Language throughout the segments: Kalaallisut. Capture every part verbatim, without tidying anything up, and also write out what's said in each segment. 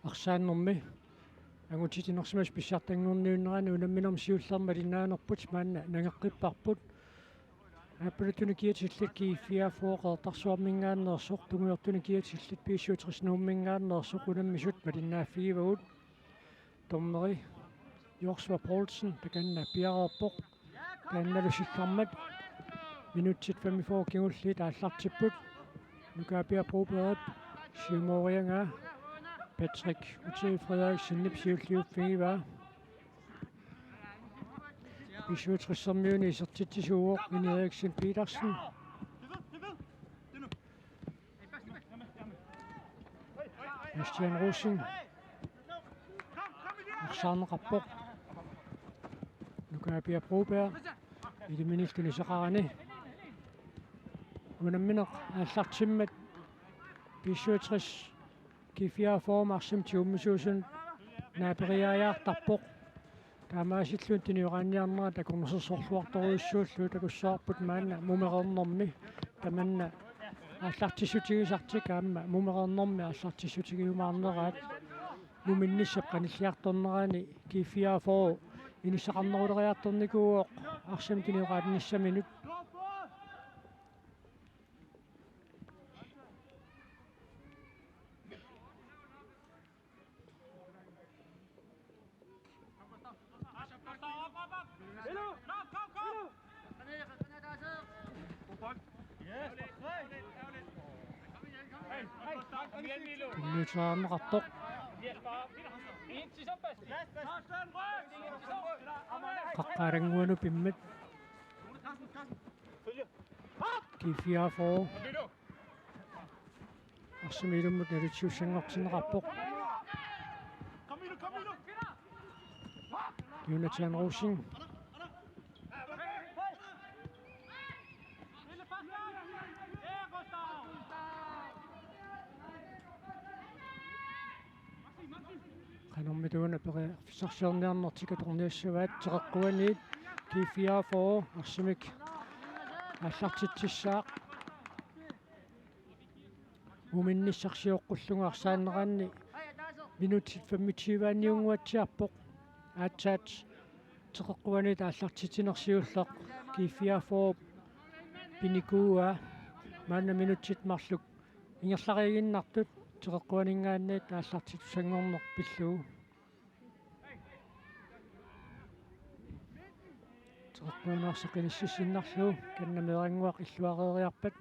eqqarsaannermi angutitinersimasut pissartanngorniunnerani unamminermi siullermi malinnaanerput maanna nangeqqipparput. Aappaluttunik kiatillit G fireogfyrre Qeqertarsuarminngaanneersoq, tungujortunik kiatillit B syvogtres Nuumminngaanneersoq unammisut malinnaaffigivagut. Dommeri Joshua Poulsen takanna piareerpoq. Taannalu sikkarmat minutsit femogfyrre kingulliit aallartipput. Nukaapia Brobergip siumooriagaa Patrick Ute Frederiksenip siulliuffigivaa. B syvogtressermiuni isertitsisuuvoq René Eriksen Petersen. Christian Rosing. Arsaarneqarpoq. Nukaapia Broberg. Iliminillu iseqarani. Unammineq aallartimmat B syvogtres G fireogfyrre arsamik tigummisuusunut naaperiaajaartarpoq. Taamaasilluni tunioraanniarnerat akornusersorluartorujussuullugu takussavarput maanna mumereernermi. Tamanna aallartissutigisartik aamma mumereernermi aallartissutigiumaarneraat. Muminnissap qanilliartornerani G fireogfyrre inissaqarneruleriartornikuuvoq arsamik tunioraannissaminut. Tunniuteqarneqartoq. Qaqqat Alanngui Anup immat. G fireogfyrre. Arsamik ilummut nalitsisussanngortinneqarpoq. Jonathan Rosing. Qanormitaava periarfissarsiorniarnertik atorniassavaat, Teqeqquaniit G fireogfyrre arsamik aallartitsissaaq. Muminnissaq sioqqullugu arsaanneranni minutsit femogtyve-anniunnguatsiarpoq. Aatsaat Teqeqquaniit aallartitsineq siulleq G fireogfyrre pinikuuaa. Maanna minutsit marluk ingerlariiginnartut Teqeqquaninngaanniit aallartittussanngorneq pillugu. Teqeqquani arsaq inississinnarlugu Kanna Meerannguaq illuareeriarpat.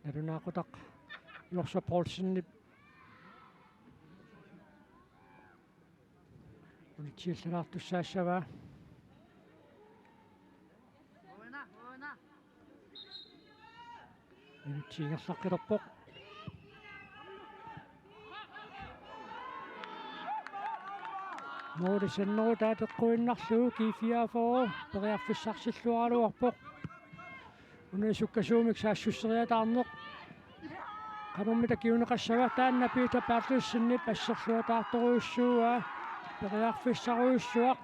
Nalunaaqutaq Joshua Poulsenip unitsiallalaartussaassavaa. Minutsi ingerlaqqilerpoq. Måli sannerutaa teqquinnarlugu G fireogfyrre periarfissarsilluaraluarpoq. Una sukkasuumik saassusseriataarneq. Qanormita kinguneqassava, taanna Peter Berthelsenip asserluataartorujussuuaa, periarfissarujussuaq.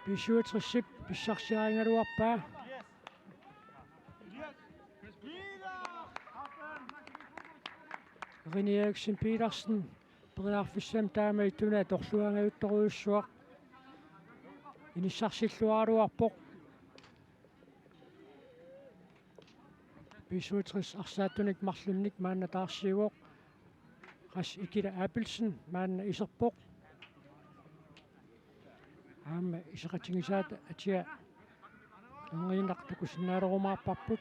B syvogtresip pissarsiarigaluarpaa. René Eriksen Petersen periarfissamik taama ittunaat atorluangajuttorujussuaq. Inissarsilluaraluarpoq. B syvogtres arsaattunik marlunnik maanna taarsiivoq. Ras Ikila Abelsen maanna iserpoq. Aamma iseqatigisaata atia erniinnaq takusinnaalerumaarparput.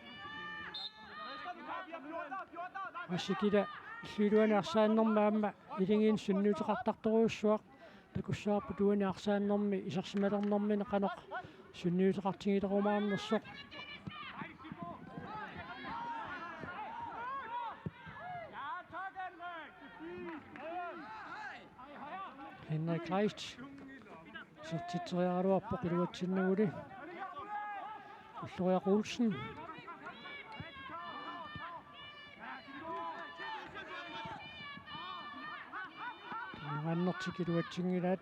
Ras Ikila illup iluani arsaannermi aamma iligiinnut sunniuteqartartorujussuaq. Takussavarput uani arsaannermi isersimalernermini qanoq sunniuteqartigilerumaarnersoq. Henrik Kleist. Isertitseriaraluarpoq iluatsinnaguli. Ulloriaq Olsen. Tunniuteqarnertik iluatsinngilaat.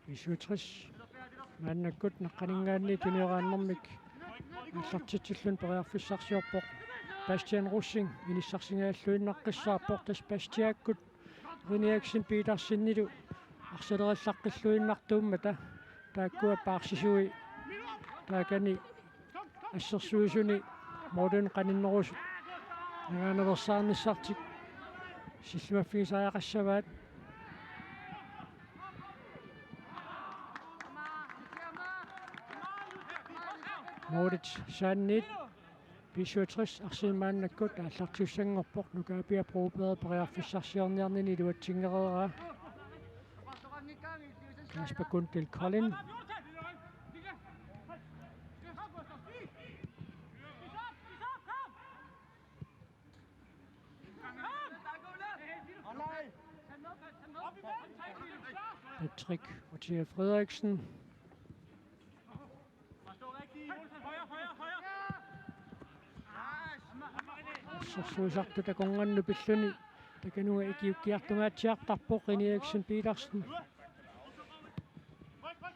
B Syvogtres. Maannakkut naqqaninngaanniit tunioraannermik aallartitsilluni periarfissarsiorpoq Bastian Rosing. Inissarsingajalluinnaqqissaarpoq tassa Bastiakkut Rene Eriksen Petersenilu arsalerillaqqilluinnartuummata. Taakkua paarsisui taakani assersuisuni Morten qaninnerusut angaaneersaarnissartik sillimaffigisariaqassavaat. Moritz Sandit, B syvogtres, arsamik maannakkut aallartiussanngorpoq, Nukaapia Broberg periarfissarsiorniarnini iluatsingereeraa. Kasper Guntel Kolding. Patrick Otier Frederiksen. Sorsuisartut akornannut pilluni takanunga ikiukkiartungaatsiartarpoq Rene Eriksen Petersen.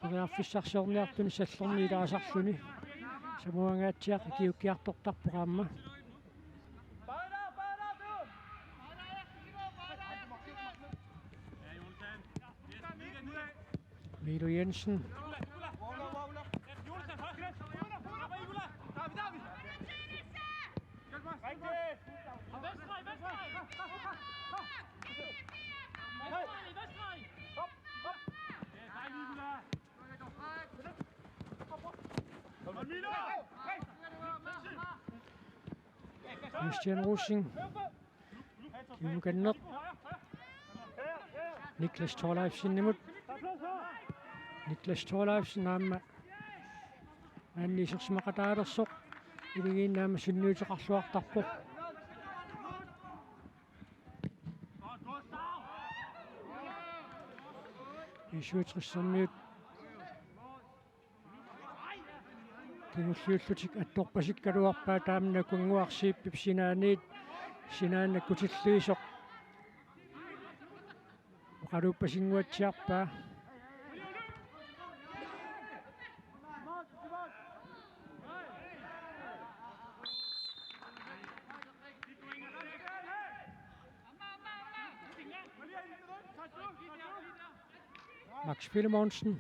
Periarfissarsiorniartuni sallerni ilaasarluni. Samuangaatsiaq ikiukkiartortarpoq aamma. Miilu Jensen. Christian Rosing. Kiumukanneq. Niklas Thorleifsenimut. Niklas Thorleifsen aamma maanna isersimaqataalersoq. Ivigiinnaama sunniuteqarluartarpoq. B syvogtres-ermiut kingulliullutik attorpasikkaluarpaat, taamna Kunnguarsiippip sinaaniit sinaannakkut tilliisoq oqaluuppasinnguatsiarpaa. Max Filemonsen.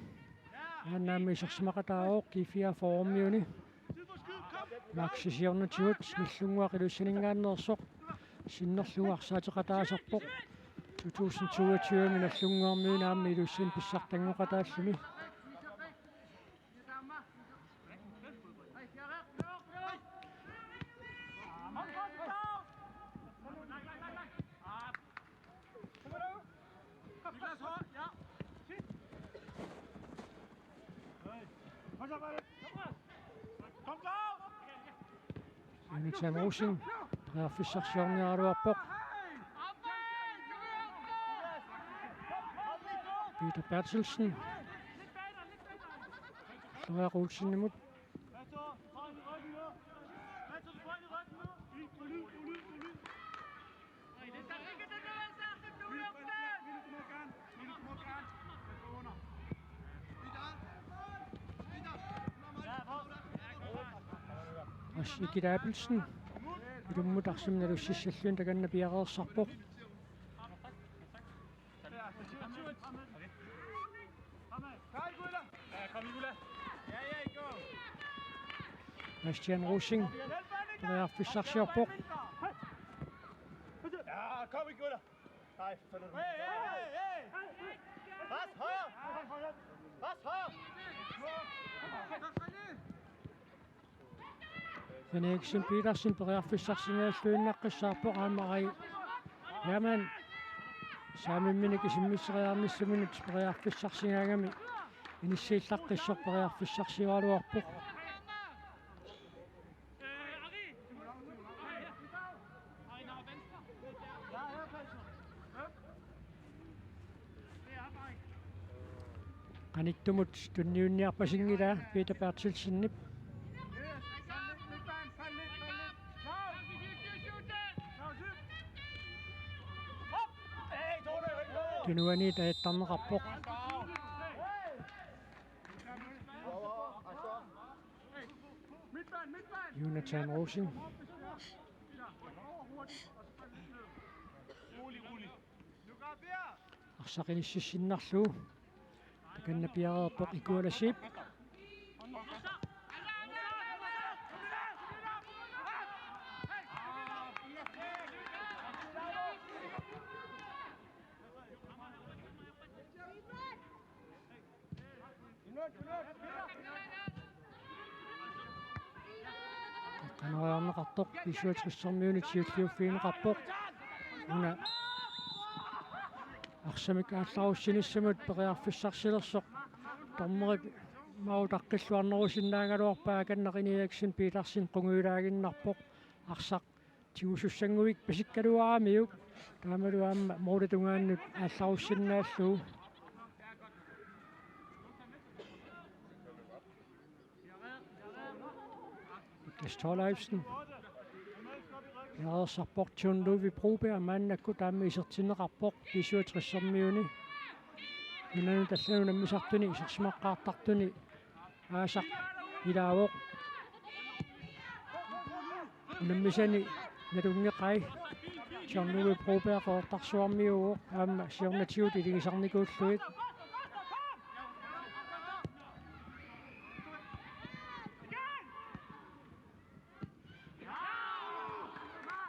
Aamma isersimaqataavoq G fireogfyrre-miuni. Maxi siornatigut Nagdlunguaq Ilulissaninngaanneersoq sinnerlugu arsaateqataasarpoq. To tusind toogtyve Nagdlunguarmiuna aamma Ilulissani pissartanngoqataalluni. Jonathan Rosing periarfissarsiorniaraluarpoq. Peter Berthelsen. Frederik Olsenimut. Mads Egede Abelsen. Ilummut arsamik nalussissallugu takanna piareersarpoq. Bastian Rosing periarfissarsiorpoq. Rene Eriksen Petersen periarfissarsinnaalluinnaqqissaarpoq aamma Ari Hermann. Saamimminik isimmisseriarnissaminut periarfissarsigaagami inissiillaqqissoq periarfissarsioraluarpoq. Qanittumut tunniunniarpasinngilaa Peter Berthelsenip. Tunuaniit ajattarneqarpoq. Jonathan Rosing. Arsaq inississinnarlugu. Takanna piareerpoq Ikuala Zeeb. Qeqqaneriarneqartoq B syvogtressermiunit siulliuffigineqarpoq. Una arsamik aallarussinissamut periarfissarsilersoq. Dommerip maani utaqqilluarnerusinnaagaluarpaa, Akanna René Eriksen Petersen qungujulaaginnarpoq. Arsaq tigusussannguit pasikkaluaramiuk. Taamalu aamma målip tungaanut aallarussinnaallugu. Niklas Thorleifsen. Piareersarpoq John Ludvig Broberg, maannakkut aamma isertinneqarpoq B syvogtressermiuni. Nunanut allanut unammisartuni isersimaqqaartartuni aasaq ilaavoq. Unammisani nalunngeqai. John Ludvig Broberg Qeqertarsuarmiuuvoq, aamma siornatigut iligisarnikuullugit.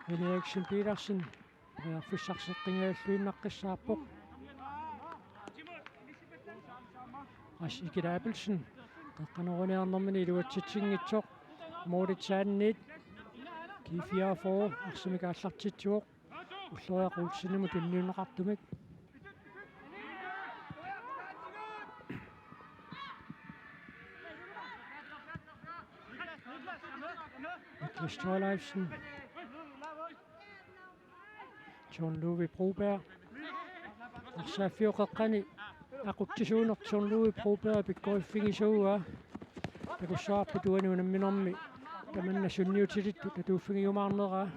René Eriksen Petersen periarfissarseqqingajalluinnaqqissaarpoq. Ras Ikit Abelsen qeqqanoruniarnermini iluatsitsinngitsoq, målip saanniit. G fireogfyrre arsamik aallartitsivoq. Ulloriaq Olsenimut tunniunneqartumik. Niklas Thorleifsen. John Ludvig Broberg. Arsaaffiup qeqqani aqutsisuuneq John Ludvig Broberg pikkoriffigisavaa. Takussavarput uani unamminermi tamanna sunniutilittut atuuffigiumaarneraa.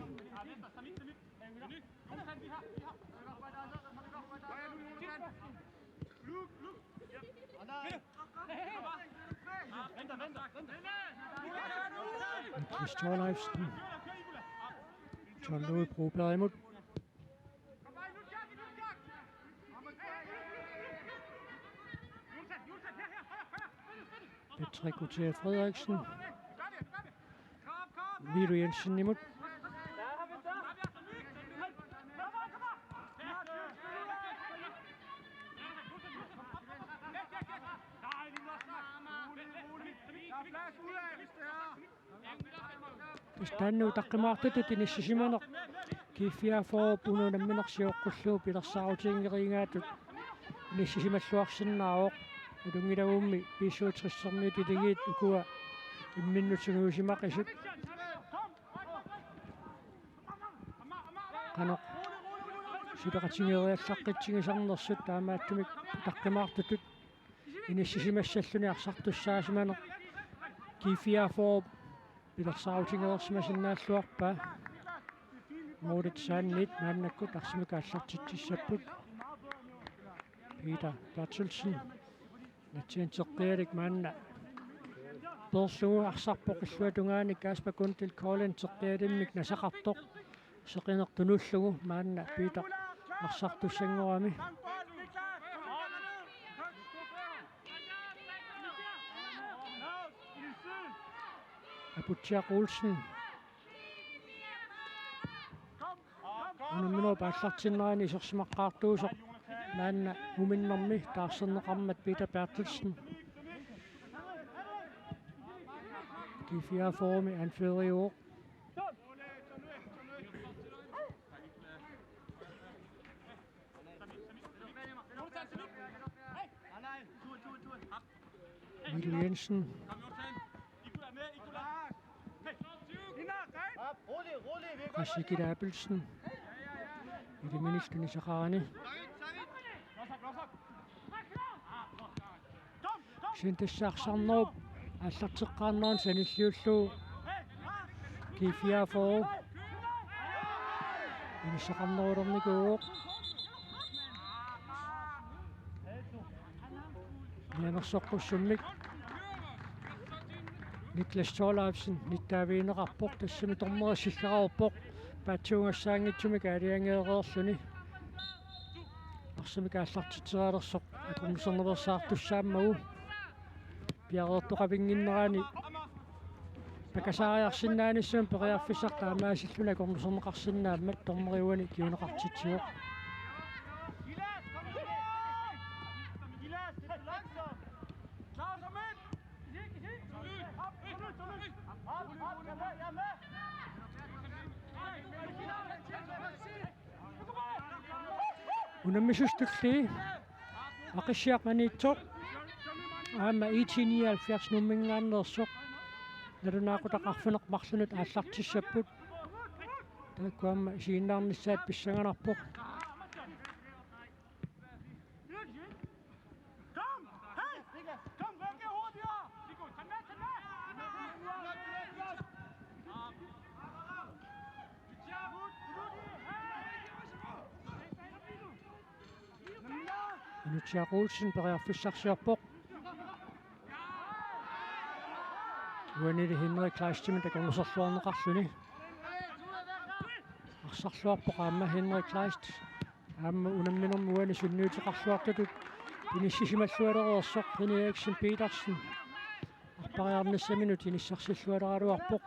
Niklas Thorleifsen. John Ludvig Brobergimut. Patrick Gutierrez Frederiksen. Vilu Jensenimut. Tassa taanna utaqqimaartutut inissisimaneq G fireogfyrre unamminersioqqullugu pilersaarutiginngeriigaatut inissisimalluarsinnaavoq. Ilunngilagummi B syvogtressermiut iligiit ukua imminnut sungiusimaqisut. Qanoq suleqatigeeriallaqqitsigisarnersut taamaattumik utaqqimaartutut inissisimassalluni arsartussaasimaneq G fireogfyrre pilersaarutigereersimasinnaalluarpaa. Målip saanniit maannakkut arsamik aallartitsissapput. Peter Berthelsen. Natsian teqqialik maanna peerlugu arsarpoq illuatungaanik Kasper Guntil Kolen teqqialimmik nasaqartoq. Seqineq tunullugu maanna Peter arsartussanngorami. Aputsiaq Olsen. Unamminerup aallartinnerani isersimaqqaartuusoq maanna uminnermi taarserneqarmat Peter Berthelsen. G fireogfyrremi anføreriuvoq. Mikkel Jensen. Ras Ikit Abelsen. Iliminillu nisaqarani. Kisianni tassa arsarnerup aallarteqqaarnerani sanilliullugu G fireogfyrre inissaqarnerulernikuuvoq. Nianersoqqussummik Niklas Thorleifsen nittaavigineqarpoq, tassami dommeri siggaareerpoq. Paatsuugassaanngitsumik aalajangeereerluni. Arsamik aallartitserialersoq akornusernaveersaartussaammagu. Piareertoqavinnginnerani pakasaariarsinnaanissamut periarfissaq taamaasilluni akornuserneqarsinnaammat dommeri uani kinguneqartitsivoq. Unammisut tulliit Aqissiaq Maniitsoq aamma I T nioghalvfjerds Nuumminngaanneersoq nalunaaqutaq arfineq-marlunut aallartissapput. Taakku aamma isiginnaarnissaat pissanganarpoq. Inutsiaq Olsen periarfissarsiorpoq. Uanili Henrik Kleistimit akornuserluarneqarluni. Arsarluarpoq aamma Henrik Kleist. Aamma unamminermi uani sunniuteqarluartutut inissisimallualereersoq René Eriksen Petersen. Arpariarnissaminut inissarsillualeraluarpoq.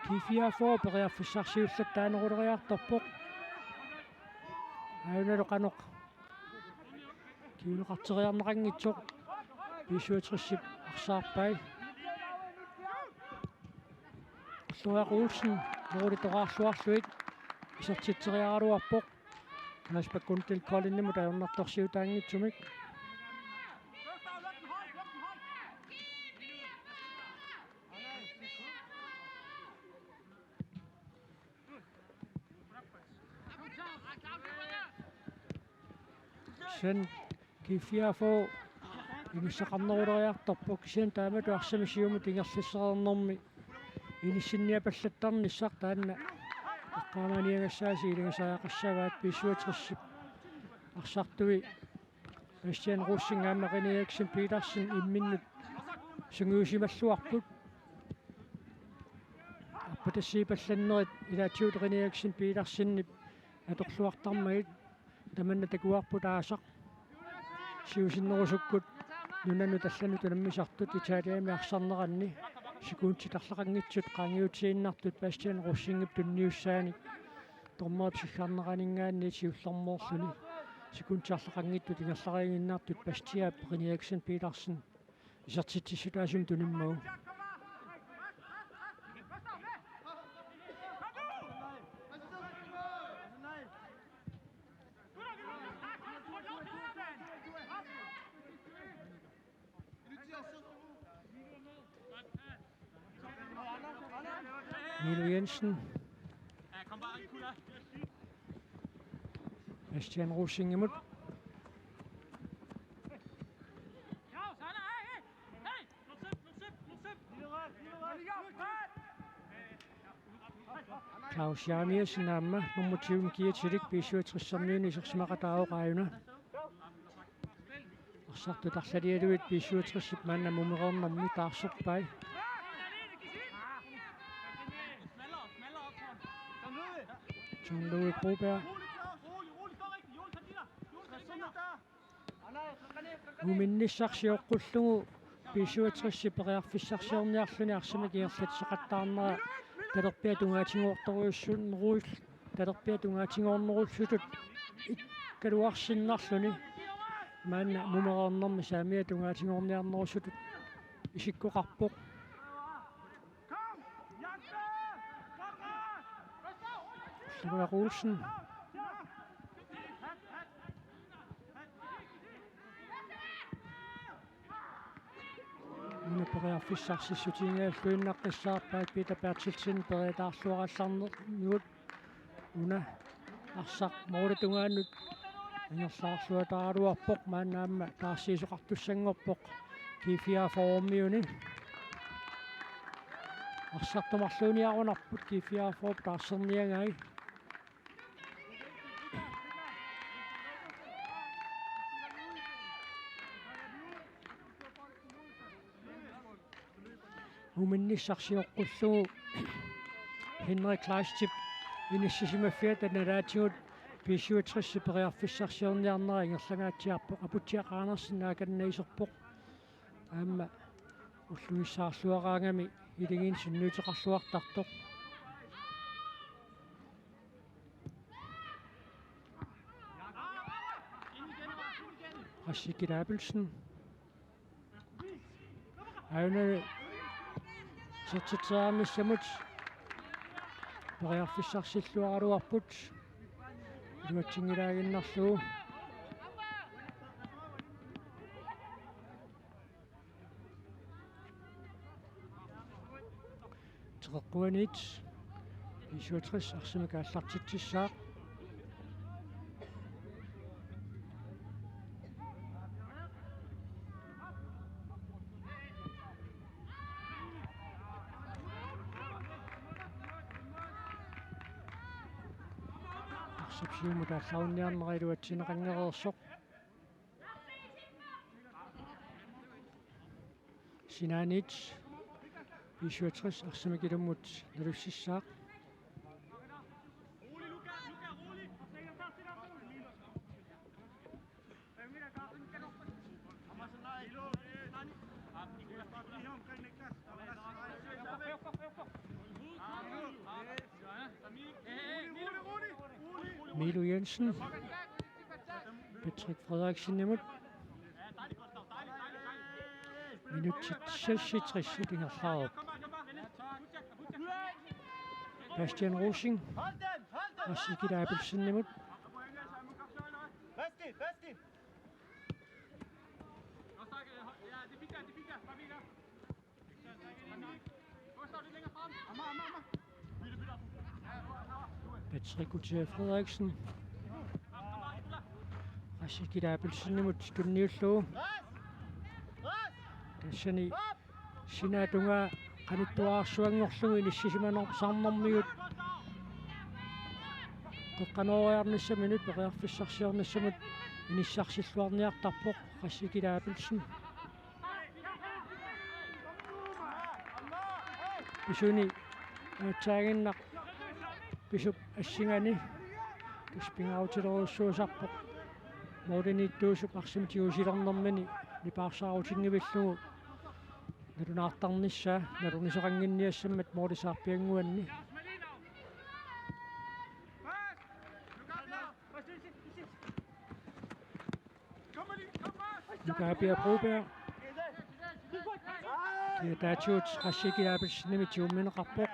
G fireogfyrre periarfissarsiullattaarneq uleriartorpoq. Ajunalu qanoq kinguneqarteriarneqanngitsoq B syvogtresip arsaarpai. Ulloriaq Olsen, Morten Toraarluarluit isertitseriaraluarpoq. Mads Bakundil Koldingimut ajornartorsiutaanngitsumik. Sen G fireogfyrre inissaqarneruleriartorpoq, kisianni taamatut arsamik siumut ingerlassereernermi inissinniapallattarnissaq taanna eqqaamaaniagassaasi ilagisariaqassavaat. B syvogtresip arsartui Bastian Rosing aamma René Eriksen Petersen imminnut sungiusimalluarput. Arpatassiipallannerit ilaatigut René Eriksen Petersenip atorluartarmagit. Tamanna takuarput aasaq siusinnerusukkut nunanut allanut unammisartut Italiami arsarneranni sekundit arlaqanngitsut qaangiutiinnartut Bastian Rosingip tunniussaanik dommerip siggarneraninngaanniit siullermeerluni. Sekundit arlaqanngitsut ingerlariiginnartut Bastianip René Eriksen Petersen isertitsissutaasumik tunimmagu. Milo Jensen. Bastian Rosingimut. Claus Jeremiassen aamma nummer tyve kiatilik B syvogtresimiunut isersimaqataavoq aajuna. Arsartut arlalialuit B syvogtresip maanna mumereernermi taarserpai. John Louis Broberg. Muminnissaq sioqqullugu B syvogtresip periarfissarsiorniarluni arsamik ingerlateqattaarnera talerpiata tungaatigoortorujussuunerull-, talerpiata tungaatigoornerullutik ikkaluarsinnarluni. Maanna mumereernermi saamiata tungaatigoorniarnerusutut isikkoqarpoq. Ulloriaq Olsen. Una periarfissarsissutigigalluinnaqqissaarpaat Peter Berthelsen periataarluarallarnermigut. Una arsaq målip tungaanut ingerlaarluataaraluarpoq, maanna aamma taarsiisoqartussanngorpoq G fireogfyrremiuni. Arsartut marluuniarunarput G fireogfyrre taarserniagai. Uminnissarsioqqullugu Henrik Kleistip inissisimaffiata nalaatigut B syvogtres periarfissarsiorniarnera ingerlangaatsiarpoq. Aputsiaq Andersen naakannaiserpoq. Aamma ulluissaarluaraangami iligiinnaq sunniuteqarluartartoq. Rasik Abelsen. Auna sertitseernissamut periarfissarsilluaraluarput. Iluatsinngilaaginnarlugu. Teqeqquaniit B syvogtres arsamik aallartitsissaaq. Arsap siumut aallarunniarnera iluatsinneqanngereersoq. Sinaaniit B syvogtres arsamik ilummut nalussissaaq. Milu Jensen. Patrick Frederiksenimut. Minutsit seksogtres ingerlareerpoq. Bastian Rosing. Rasik Abelsenimut. Patrick Gutierrez Frederiksen. Rasik Abelsenimut tunniullugu. Tassani sinaatungaa qanittuararsuanngorlugu inissisimanersarnermigut. Qeqqanooriarnissaminut periarfissarsiornissamut inissarsilluarniartarpoq Rasik Abelsen. Pisuni aatsaaginnaq pisup assingaani. Tassa pingaarutilerujussuusarpoq. Målimiittuusup arsamik tigusilernermini nipaarsaarutinngivillugu nalunaartarnissaa, nalornisoqannginniassammat målip saarpiannguanni. Nuka Pia Broberg. Kia Taatigut Rasik Abelsenimit tigummineqarpoq.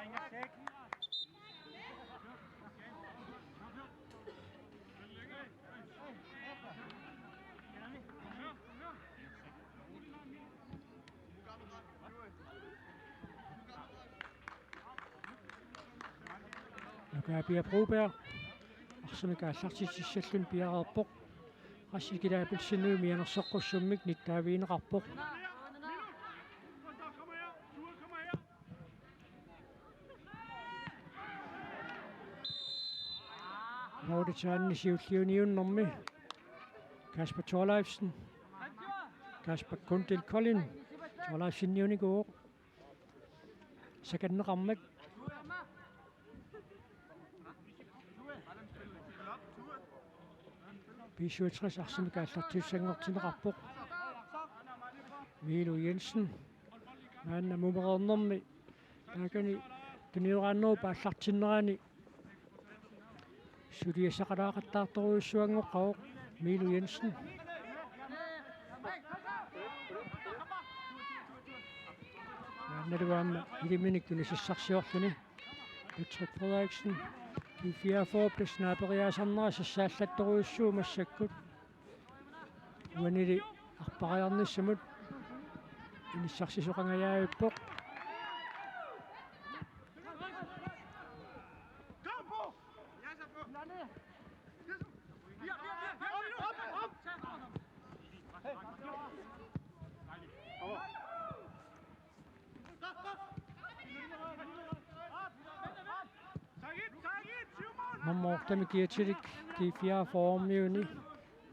Nuka Pia Broberg arsamik aallartitsissalluni piareerpoq. Rasik Abelsenimut mianersoqqussummik nittaavigineqarpoq. Målip taanna siulliuniunnermi Kasper Thorleifsen. Kasper Kundel Kolding. Thorleifsenimut unikuuvoq. Sakanneqarmat. B syvogtres arsamik aallartissanngortinneqarpoq. Milu Jensen. Maanna mumereernermi taakani tunioraannerup aallartinnerani suliassaqalaaqattaartorujussuanngoqqavoq Milu Jensen. Maannalu aamma iliminik tunisassarsiorluni Patrick Frederiksen. G fireogfyrre plus naaperiaasarnera sassaallattorujussuuvoq massakkut. Uanili arpariarnissamut inissarsisoqangajaavippoq. Nummer otte-mi kiatilik G fireogfyrre-miuni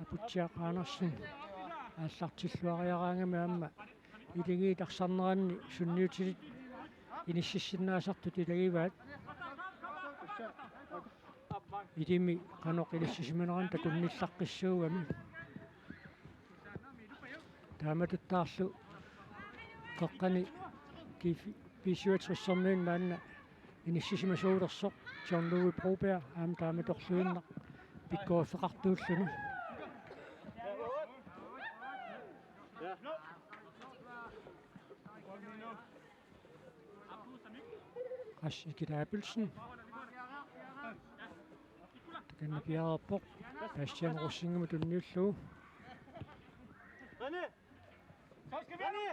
Aputsiaq Andersen aallartilluariaraangami aamma iligiit arsarneranni sunniutilik Inississinnaasartut ilagivaat. Ilimi qanoq inissisimanerani takunnillaqqissaagami. Taamatuttaarlu qeqqani G-, B syvogtres-ermiunit maanna inissisimasuulersoq John Louis Broberg aamma taamatorluinnaq pikkoriffeqartuulluni. Qassi Ikit Abelsen. Takanna piareerpoq. Bastian Rosingimut tunniullugu. René! René!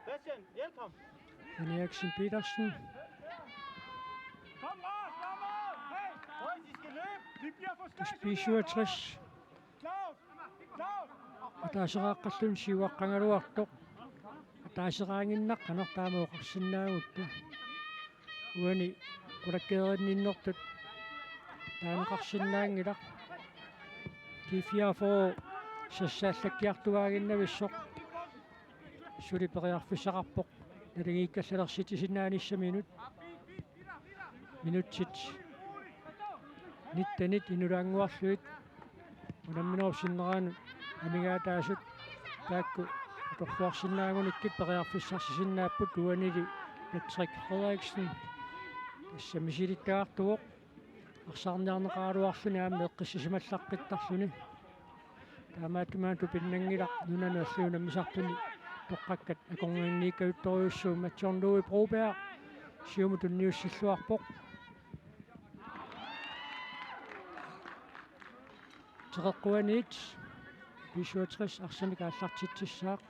Bastian, hjælp ham! René Eriksen Petersen. Høj, de skal løbe! De bliver for stærke, B syvogtres. Ataaseraaqqalluni siuaqqagaluartoq. Ataaseraannginnaq qanoq taama oqarsinnaagutta. Uani qulakkeerinninnertut taaneqarsinnaanngilaq. G fireogfyrre sassaallakkiartuaaginnavissoq. Suli periarfissaqarpoq. Naligiikkallarsitsisinnaanissaminnut. Minutsit nittenit inulaannguarlugit unamminerup sinneraanut amigaataasut taakku atorluarsinnaagunikkit periarfissarsisinnaapput uanili Patrick Frederiksen. Tassa misilittagartuuvoq arsarniarneqaraluarluni aamma eqqissisimallaqqittarluni. Taamaattumik tupinnanngilaq nunanut allanut unammisartuni toqqakkat akornanniikkajuttorujussuummat. John Louis Broberg siumut tunniussilluarpoq. Teqeqquaniit B syvogtres arsamik aallartitsissaaq.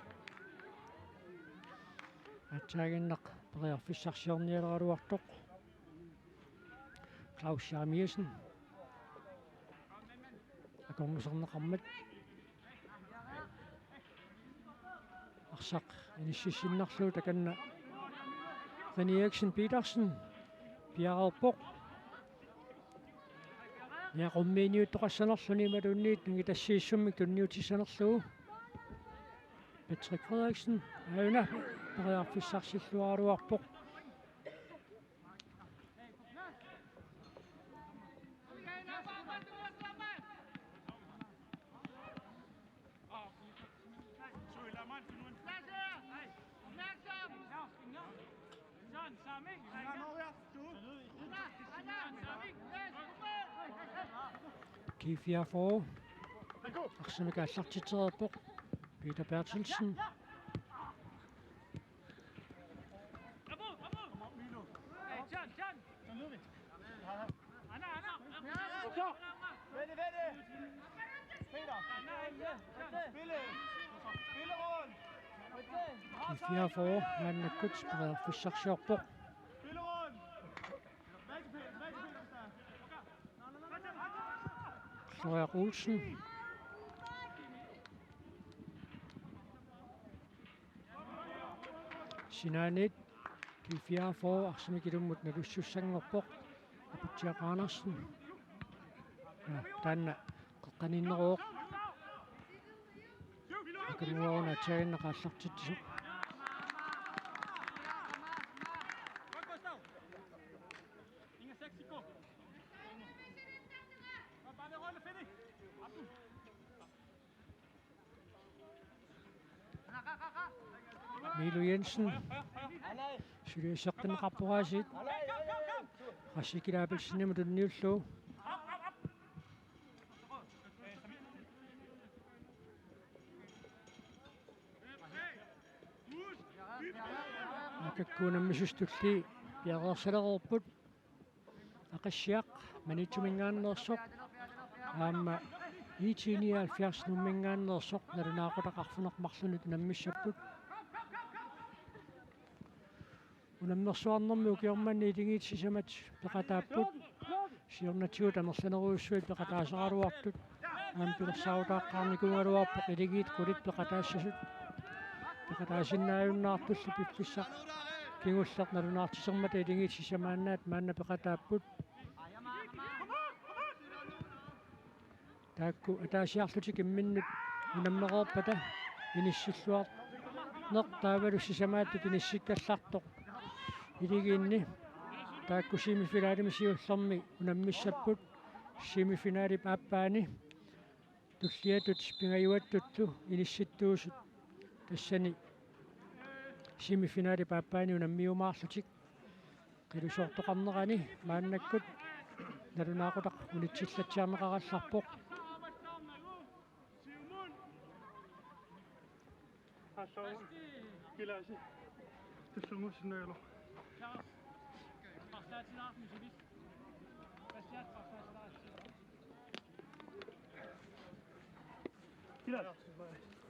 Aatsaaginnaq periarfissarsiornialeraluartoq. Claus Jeremiassen. Akornusarneqarmat. Arsaq inississinnarlugu takanna René Eriksen Petersen piareerpoq. Niaqummiiniuttoqassanerluni imaluunniit nangitassiissummik tunniutissanerlugu. Patrick Frederiksen aajuna periarfissarsilluaraluarpoq. G fireogfyrre. Arsamik aallartitsereerpoq. Peter Berthelsen. G fireogfyrre maannakkut periarfissarsiorpoq. Florian Olsen. Sinaaniit G fireogfyrre arsamik ilummut nalussussanngorpoq. Aputsiaq Andersen. Ja, taanna qeqqaniinneruvoq. Akanguaruna aatsaaginnaq aallartitsisoq. Milu Jensen. Suliasseqqinneqarpoq aasiit. Qassi Ikit Abelsenimut tunniullugu. Maannakkut unammisut tulliit piareersalereerput. Aqissiaq Maniitsuminngaanneersoq aamma I T nioghalvfjerds Nuumminngaanneersoq nalunaaqutaq arfineq-marlunut unammissapput. Unammersuarnermi ukioq manna iligiit sisamat peqataapput. Siornatigut amerlanerujussuit peqataasaraluartut. Aamma pilersaarutaaqqaarnikuugaluarpoq iligiit qulit peqataassasut. Peqataasinnaajunnaartullu piffissaq kingulleq nalunaartitermata iligiit sisamaannaat maanna peqataapput. Taakku ataasiarlutik imminnut unammereerpata inissilluarneq taavalu sisamaattut inissikkallartoq. Iligiinni taakku semifinalimi siullermi unammissapput, semifinalip aappaani tulliatut pingajuattullu inissittuusut tassani semifinalip aappaani unammiumaarlutik. Qilusoortoqarnerani maannakkut nalunaaqutaq unitsillatsiarneqarallarpoq.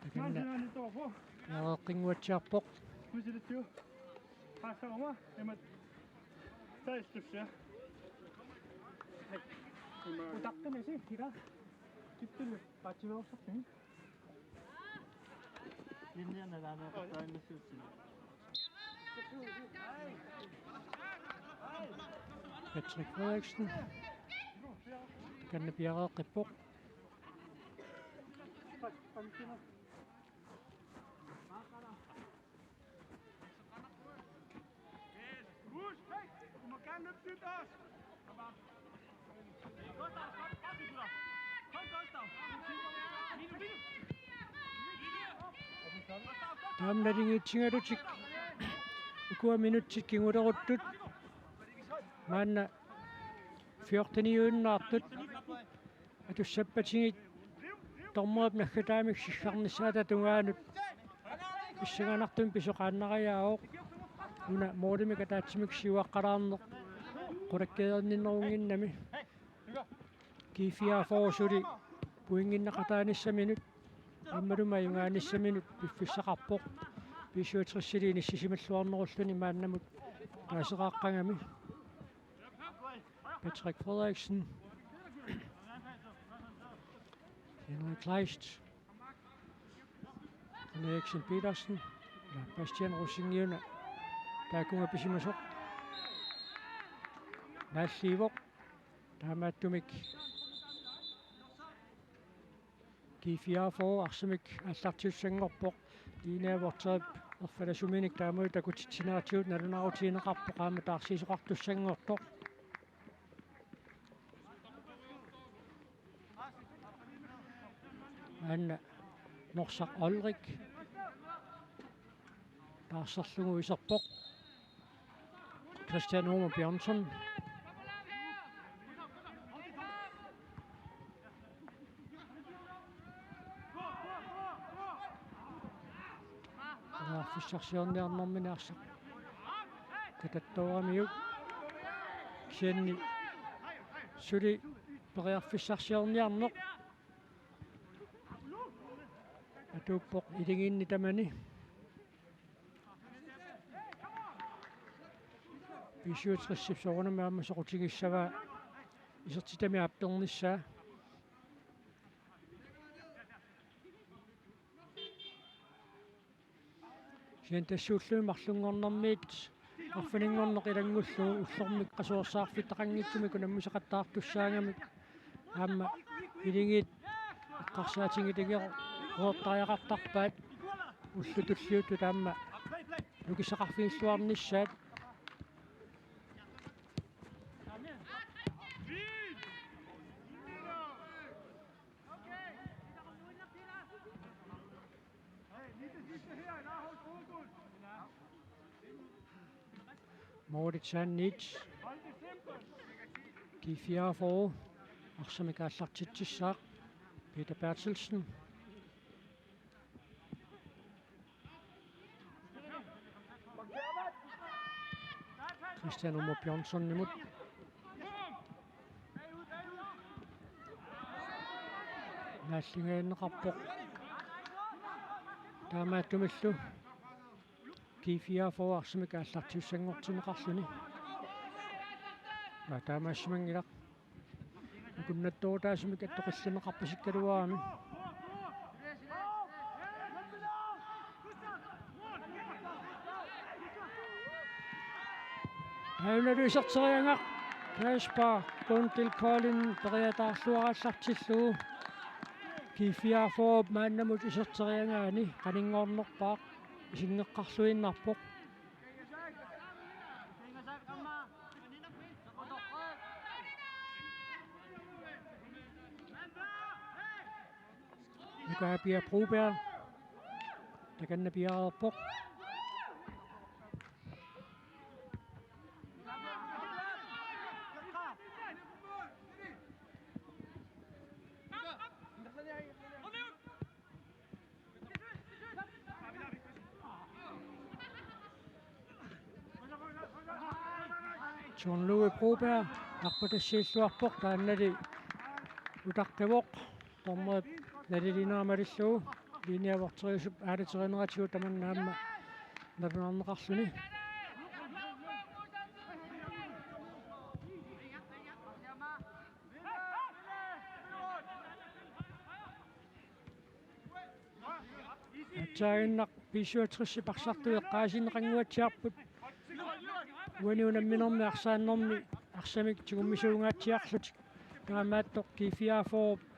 Takanna. Jaareqqinnguatsiarpoq. Utaqqinasi kila. Tittulu patsiveersartuni. Linjerne taanna qattaannissuussina. Patrick Frederiksen. Takanna piareeqqippoq. Taama naligiitsigalutik ukua minutsit kinguleruttut maanna fjorteniuinnaartut atussappatigiit dommerip naggataamik sisarnissaata tungaanut pissanganartumik pisoqaannariaavoq. Una målimik ataatsimik siuaqqalaarneq qulakkeerinninnerunnginnami. G fireogfyrre suli pointinneqataanissaminut aammalumi ajugaanissaminut piffissaqarpoq. B syvogtresili inissisimalluarnerulluni maannamut taaseqaaqqagami. Patrick Frederiksen. Henrik Kleist. Henriksen Petersen. Bastian Rosing-i una taakkununnga pisimasoq naalliivoq. Taamaattumik G fireogfyrre arsamik aallartissanngorpoq. Line Worterip erfalasuminik taamaalillutik takutitsineratsigut nalunaarutigineqarpoq aamma taarsiisoqartussanngortoq. Maanna Norsaq Olrik taarserlugu iserpoq. Christian Homer Bjørnsen. Periarfissarsiorniarnermini arsaq katattooramiuk. Kisianni suli periarfissarsiorniarneq atuuppoq iligiinni tamani. B syvogtresip soorunami aamma soqutigissavaa isertitami aappernissaa. Kisianni tassuullumi marlunngornermiit arfininngorneq ilanngullugu ullormik qasuersaarfittaqanngitsumik unammisaqattaartussaagamik aamma iligiit eqqarsaatigilerujoortariaqartarpaat ullut tulliuttut aamma nukissaqarfigilluarnissaat. Målitsaanniit G fireogfyrre arsamik aallartitsissaaq Peter Berthelsen. Christian Homer Bjørnsenimut. Naalligineqarpoq. Taamaattumillu G fireogfyrre arsamik aallartissanngortinneqarluni. Aa, taamaasimanngilaq. Akunnattoorutaasumik attoqqilliunneqarpasikkaluarami. Aajuna iserteriagaq Kasper Guntil Kolding periataarluarallartillugu. G fireogfyrre maannamut iserteriagaani qaninngornerpaaq isinngeqqarluinnarpoq. Kaapia Broberg. Takanna piareerpoq. John Louis Broberg, arpatassiilluarpoq, taannali utaqqivoq, dommerip nalilinera malillugu, linjevogteriusup aalaterineratigut tamanna aamma nalunaarneqarluni. Aatsaannguaq B syvogtres parsartui eqqaasinneqannguatsiarput. Uani unamminermi arsaannermi arsamik tigummisuungaatsiarlutik. Taamaattoq G fireogfyrre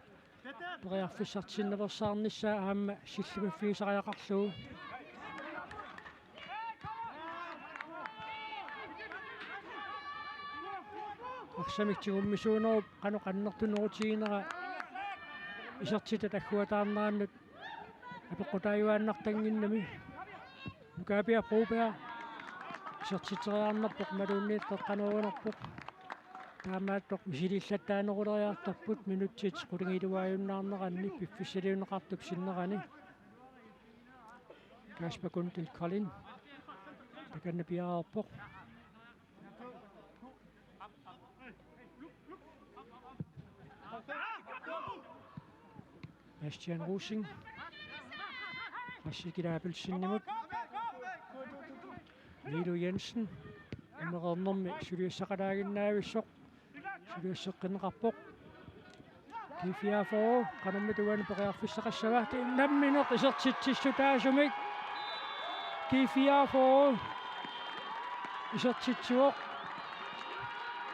periarfissartinnaveersaarnissaa aamma sillimaffigisariaqarlugu. Arsamik tigummisuunerup qanoq annertunerutiginera isertitat agguataarnerannut apeqqutaajuaannartannginnami. Kaapia Broberg isertitseriarnerpoq imaluunniit qeqqanoorinerpoq. Taamaattoq misilillattaaneruleriartorput minutsit qulingiluaajunnaarneranni piffissaliunneqartup sinnerani. Kasper Guntil Kolding. Takanna piareerpoq. Bastian Rosing. Rassi Kila Abelsenimut. Niilo Jensen. Umereernermi suliassaqalaaginnaavissoq. Suliasseqqinneqarpoq. G fireogfyrre qanormita uani periarfissaqassava? Nammineq isertitsissutaasumik. G fireogfyrre isertitsivoq.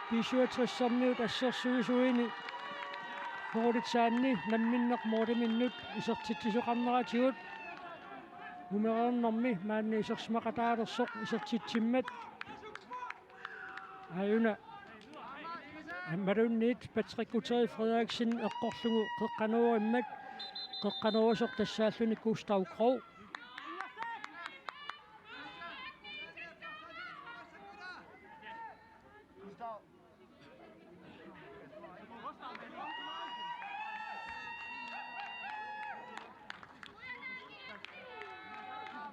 B syvogtres-ermiut assersuisuini Moritsaanni namminneq mooriminnut isertitsisoqarneratigut. Umereernermi maanna isersimaqataalersoq isertitsimmat. Aajuna. Imaluunniit Patrick Gutteri Frederiksen eqqorlugu qeqqanoorimmat, qeqqanoorisoq tassaalluni Gustav Krog.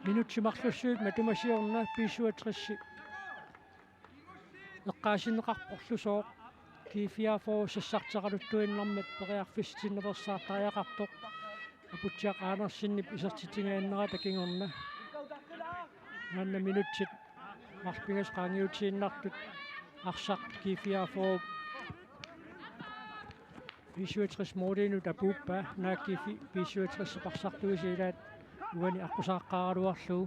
Minutsit marlussuit matuma siorna B syvogtres eqqaasinneqarporlusooq. G fireogfyrre sassarteqaluttuinnarmat periarfissatinnaveersaartariaqartoq. Aputsiaq Andersenip isertitsigaannerata kingorna. Maanna minutsit marluk pingasut qaangiutiinnartut arsaq G fireogfyrre B syvogtres-mooriminnut apuuppaa, naak B syvogtres parsartuisa ilaat uani aqqusaaqqaaraluarlugu.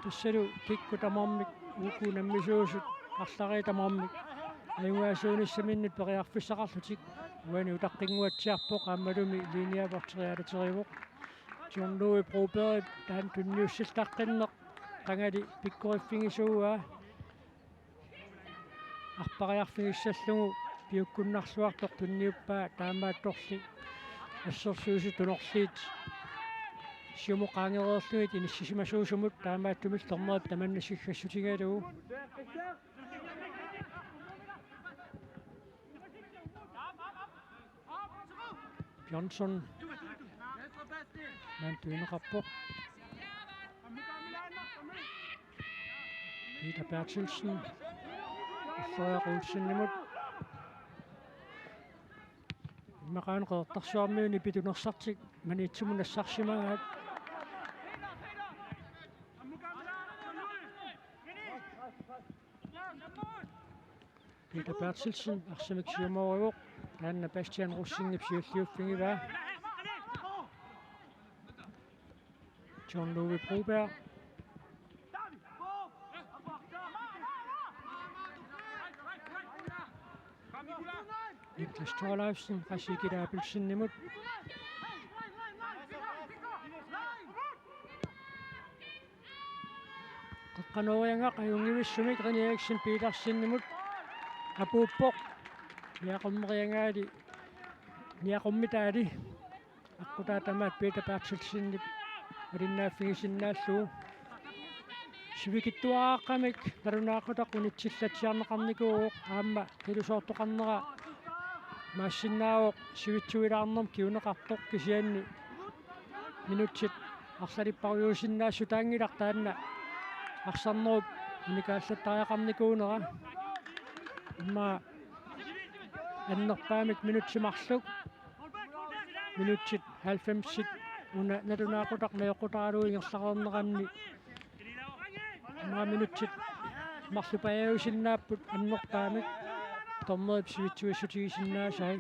Tassalu kikkut tamarmik, uku nammisuusut, arlallit tamarmik ajugaasuunissaminnut periarfissaqarlutik. Uani utaqqinnguatsiarpoq aammalumi linjevogteri aalaterivoq. John Louis Broberg taanna tunniussillaqqiinnaq qangali pikkoriffigisuuaa. Arpariarfigissallugu piukkunnarluartoq tunniuppaa, taamaattorli assersuisut tunorliit siumut qaangereerlugit inissisimasuusumut, taamaattumillu dommerip tamanna siggassutigalugu. Bjørnsson. Maanna tunineqarpoq. Peter Berthelsen. Frederik Olsenimut. Immaqaana Qeqertarsuarmiut nipitunersartik Maniitsumut nassarsimagaat. Peter Berthelsen arsamik siumoorivoq, taanna Bastian Rosingip siulliuffigivaa. John Louis Broberg. Niklas Thorleifsen, Rassi Kila Abelsenimut. Qanooriangaq ajunngivissumik René Eriksen Petersenimut apuuppoq. Niaqummeriangaali, niaqummitali aqqutaa tamaat Peter Berthelsenip malinnaaffigisinnaallugu. Sivikitsuaraaqqamik nalunaaqutaq unitsillatsiarneqarnikuuvoq, aamma qilusoortoqarnera imaassinnaavoq sivitsuilaarnermut kinguneqartoq, kisianni minutsit arlalippassuusinnaassutaanngilaq taanna arsarnerup unikaallattariaqarnikuunera. Immaqa annerpaamik minutsit marluk, minutsit halvfemsit una nalunaaqutaq najoqqutaralugu ingerlareerneranni, immaqa minutsit marluk pajuusinnaapput annerpaamik dommerip sivitsuissutigisinnaasai.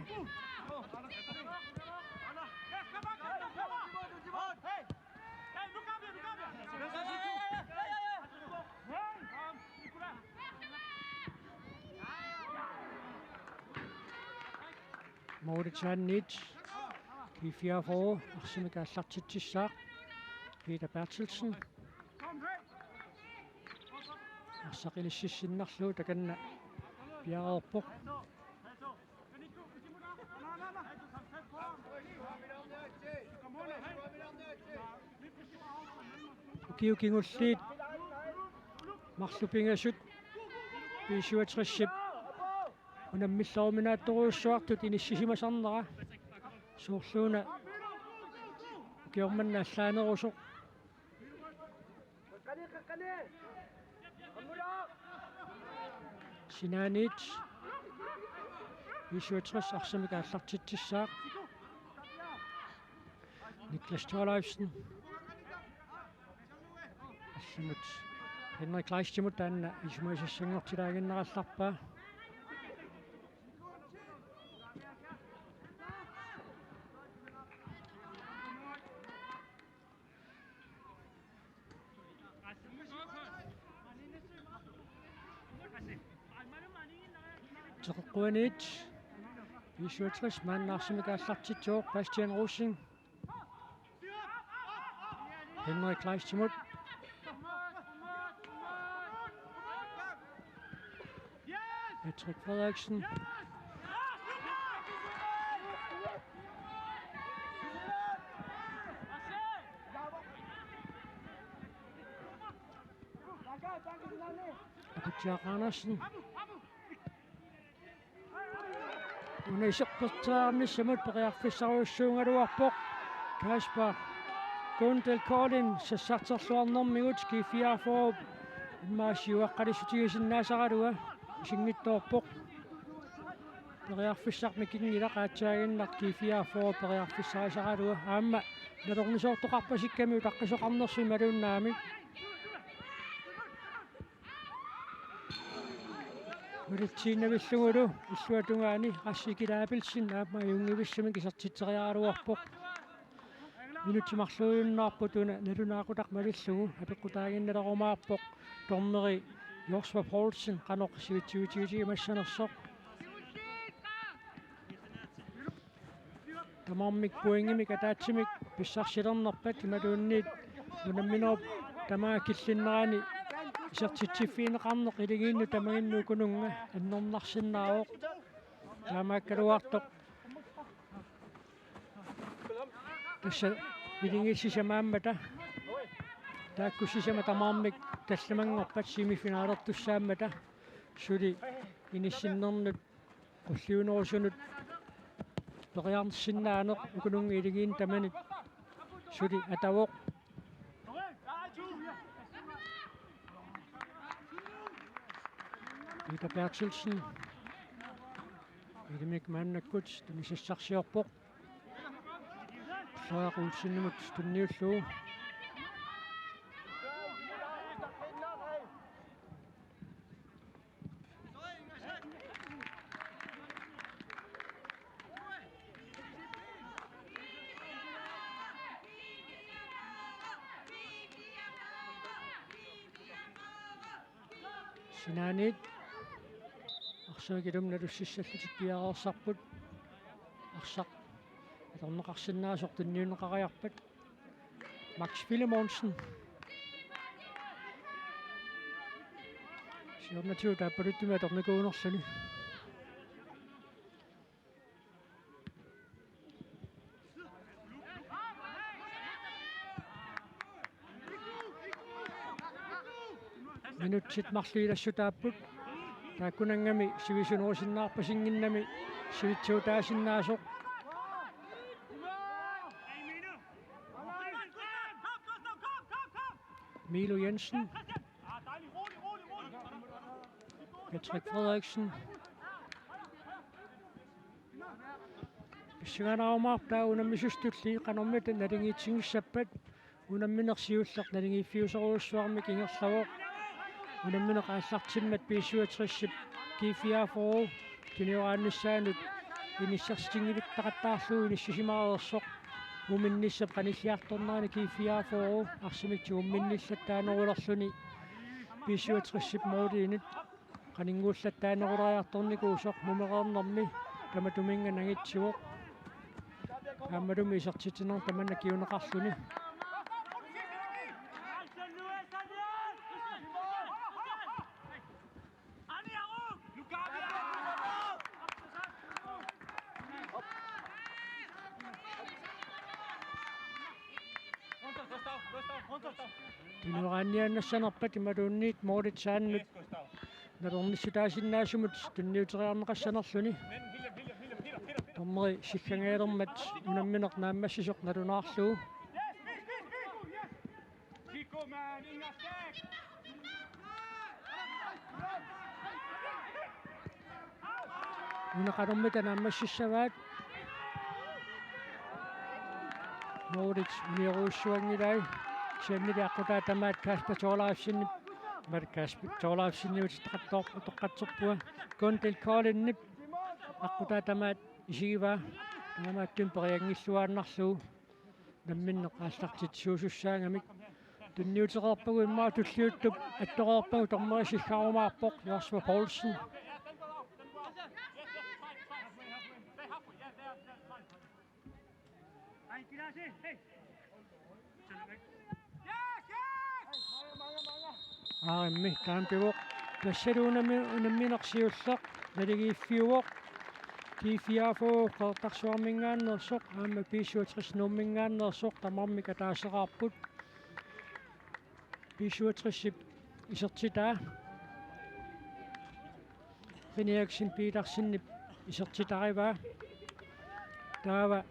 Målip saanniit G fireogfyrre arsamik aallartitsissaaq Peter Berthelsen. Arsaq ilississinnarlugu takanna piareerpoq. Ukiut kingulliit marluk pingasut B syvogtresip unammilleruminaattorujussuartut inissisimasarnera, soorluuna ukioq manna allaanerusoq. Sinaaniit B syvogtres arsamik aallartitsissaaq. Niklas Thorleifsen. Allamut Henrik Kleistimut, taanna isumagisassanngortilaaginnarallarpaa. Teqeqquaniit B syvogtres maanna arsamik aallartitsivoq, Bastian Rosing. Henrik Kleistimut. Patrick Frederiksen. Akutsiaq Andersen. Una isertitseriarnissamut periarfissarujussuugaluarpoq. Kasper Gundel Kolding sassarterluarnermigut G fireogfyrre immaqa siuaqqalissutigisinnaassagaluarluni isinngitsoorpoq. Periarfissaq mikinngilaq, aatsaaginnaq G fireogfyrre periarfissarisaraluarluni. Aamma nalornisoortoqarpasikkami utaqqisoqarnersut imaluunnaamik. Malitsiinnavillugulu illuatungaani Rassi Kila Abelsen aamma ajunngivissumik isertitseriaraluarpoq. Minutsit marluujunnaarput una nalunaaqutaq malillugu, apeqqutaaginnalerumaarpoq dommeri Josva Poulsen qanoq sivitsuutigitigimassanersoq. Tamarmik pointimik ataatsimik pissarsilernerpat imaluunniit unamminerup tamaanga killinnerani isertitsiffigineqarneq iligiinnut tamaginnut ukununnga annernaarsinnaavoq. Taamaakkaluartoq tassa iligiissisama aamma taakku sisamat tamarmik tallimanngorpat semifinalertussaammata suli inissinnernut qulliunerusunut periarsinnaaneq ukununnga iligiinnut tamanit suli atavoq. Peter Berthelsen. Ilimik maannakkut tunisassarsiorpoq. Frederik Olsenimut tunniullugu. Sinaaniit arsaat ilumut nalussissallutik piareersarput. Arsaq atorneqarsinnaasoq tunniunneqariarpat. Max Filemonsen. Hjørnetigut taappaluttumi atornikuunerluni. Minutsit marluk ilassutaapput. Taakkunanngaanniit sivisunerusinnaarpasinngimmat sivitsuutaasinnaasoq. Milo Jensen. Patrick Frederiksen. Pissanganaarumaarpoq taava unammisut tulliit qanormita naligiississappat. Unammineq siulleq naligiiffiusorujussuarmik ingerlavoq. Unammineq aallartimmat B-syvogtresip G-fireogfyrre tunioraannissaanut inissarsitinngivittaqattaarlugu inissisimareersoq. Muminnissap qanilliartornerani G-fireogfyrre arsamik tigumminnillattaanerulerluni B-syvogtresip måliinut qaninnguullattaaneruleriartornikuusoq mumereernermi tamatuminnga nangitsivoq. Aammalumi isertitsineq tamanna kinguneqarluni. Tunioraanniaannassanerpat imaluunniit målitsaannut nalornissutaasinnaasumut tunniuteriarneqassanerluni. Dommeri sikkangajalermat unammineq naammassisoq nalunaarlugu. Una qanormita naammassissavaat. Målit uniorujussuanngilai. Kisiannili aqqutaa tamaat Kasper Thorleifsenip, imaluunniit Kasper Thorleifsenip uteqattooq-, utoqqatserpunga. Gunhild Kolinip aqqutaa tamaat isigivaa. Taamaattumik perianngilluinnarlugu. Unammineq aallartitsisuusussaagami. Tunniutereerpagut immaqa tulliuttup attoreerpagut dommeri sikkarumaarpoq Joshua Poulsen. Aarimmi taama pivoq. Tassalu unammi-, unammineq siulleq naligiiffiuvoq. G-fireogfyrre Qeqertarsuarminngaanneersoq aamma B-syvogtres Nuumminngaanneersoq tamarmik ataaseqarput. B-syvogtresip isertitaa. René Eriksen Petersenip isertitarivaa. Taava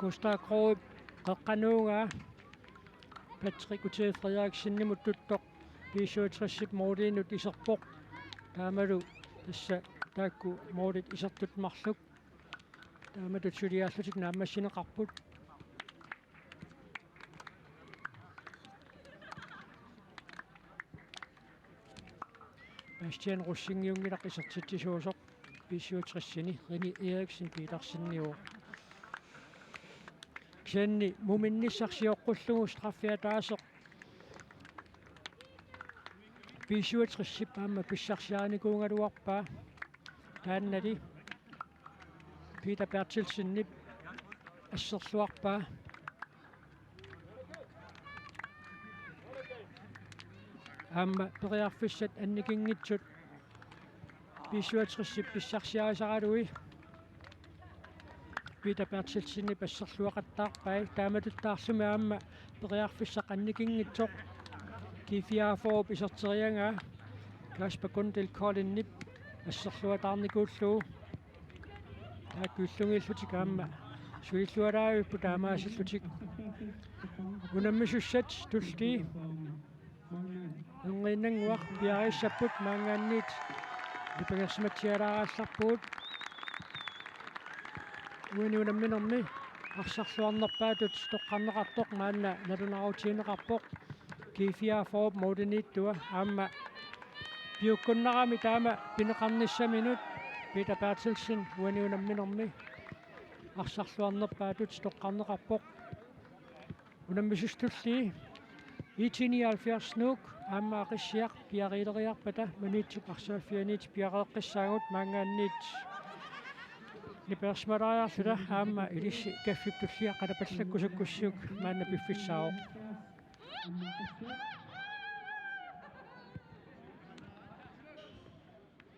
Gustav Kroop qeqqanuugaa Patrick Ute Frederiksenimut tuttoq B-syvogtresip måliinut iserpoq. Taamalu tassa taakku målit isertut marluk taamatut suliaallutik naammassineqarput. Bastian Rosingip-nngilaq isertitsisuusoq B-syvogtresini René Eriksen Peterseniuvoq. Kisianni muminnissaq sioqqullugu straffi ataaseq B-syvogtresip aamma pissarsiarinikuugaluarpaa. Taannali Peter Berthelsenip asserluarpaa. Aamma periarfissat annikinngitsut B-syvogtresip pissarsiarisaralugit Peter Berthelsenip asserluaqattaarpai. Taamatuttaarlumi aamma periarfissaq annikinngitsoq G-fireogfyrrep iserteriagaa Kasper Gunhild Kolinip asserluataarnikuullugu. Taakku illugiillutik aamma sulilluaraavipput taamaasillutik. Unammisussat tullii. Erniinnannguaq piareersapput maanngaanniit nipangersimatsialaagallarpugut. Uani unamminermi arsarluarnerpaatut toqqarneqartoq maanna nalunaarutigineqarpoq. G-fireogfyrrep målimiittua aamma piukkunnarami taama pineqarnissaminut Peter Berthelsen uani unamminermi arsarluarnerpaatut toqqarneqarpoq. Unammisussat tullii. I T nioghalvfjerds Nuuk aamma Aqissiaq piareeriarpata Maniitsup arsaaffianiit piareeqqissaagut maanngaanniit nipangersimalaariarluta aamma ilissi kaffip tullia qalipallakkusukkussiuk maanna piffissaavoq.